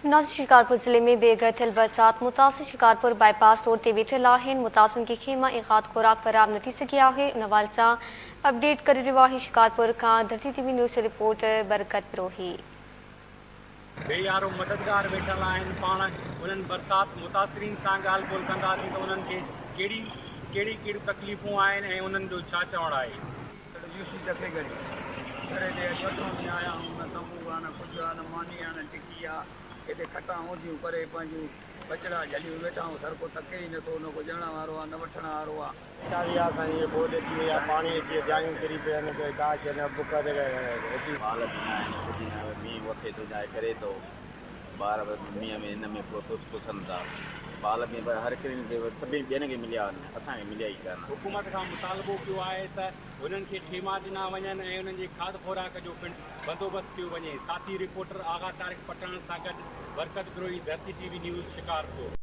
ناظرين شڪارپور ضلعي ۾ بي گهر ٿيل برسات متاثر شڪارپور بائي پاس روڊ تي ويٺل آهن متاثرن کي خيما ۽ کاڌ خوراڪ فراهم نه ٿي سگهي آهي ان حوالي سان اپڊيٽ ڪري رهيو آهي شڪارپور کان ڌرتي ٽي وي نيوز جو رپورٽر برڪت بروهي. بي يارو مددگار ويٺل آهن پاڻ انهن برسات متاثرين سان ڳالهه ٻولهه ڪنداسين ته انهن کي ڪهڙي ڪهڙي ڪهڙيون تڪليفون آهن ۽ انهن جو ڇا چوڻ آهي. يوسي دفعي گهڙي ڪري تي اڄ اٺون ڏينهن آيا آهيون نه تنبو آ نه ڪجهه آ نه ماني آ نه ٽڪي آ هتي کٽان اونڌيون ڪري پنهنجون ٻچڙا جهليون ويٺا آهيون سر ڪو تڪي ئي نٿو نه ڪو ڄڻ وارو آ نه وٺڻ وارو آ. چاري آ سائين هي ٻوڏ اچي وئي آ پاڻي اچي ويو جايون ڪري پيون آهن ڪا شي نه بک تي اچي. مال به نه آهن ڪجهه نه مينهن وسي ٿو جاء ڪري ٿو. ٻار به مينهن ۾ هن ۾ پسن ٿا. بال ۾ به هر ڪنهن کي سڀني ٻين کي مليا آهن اسان کي مليا ئي ڪانه. حڪومت کان مطالبو ڪيو آهي ته هنن کي خيما ڏنا وڃن ۽ انهن جي کاڌ خوراڪ جو پڻ بندوبست ڪيو وڃي. ساٿي رپورٽر آغا طارق پٺاڻ سان گڏ Barkat Brohi, Dharti T V news, Shikarpur.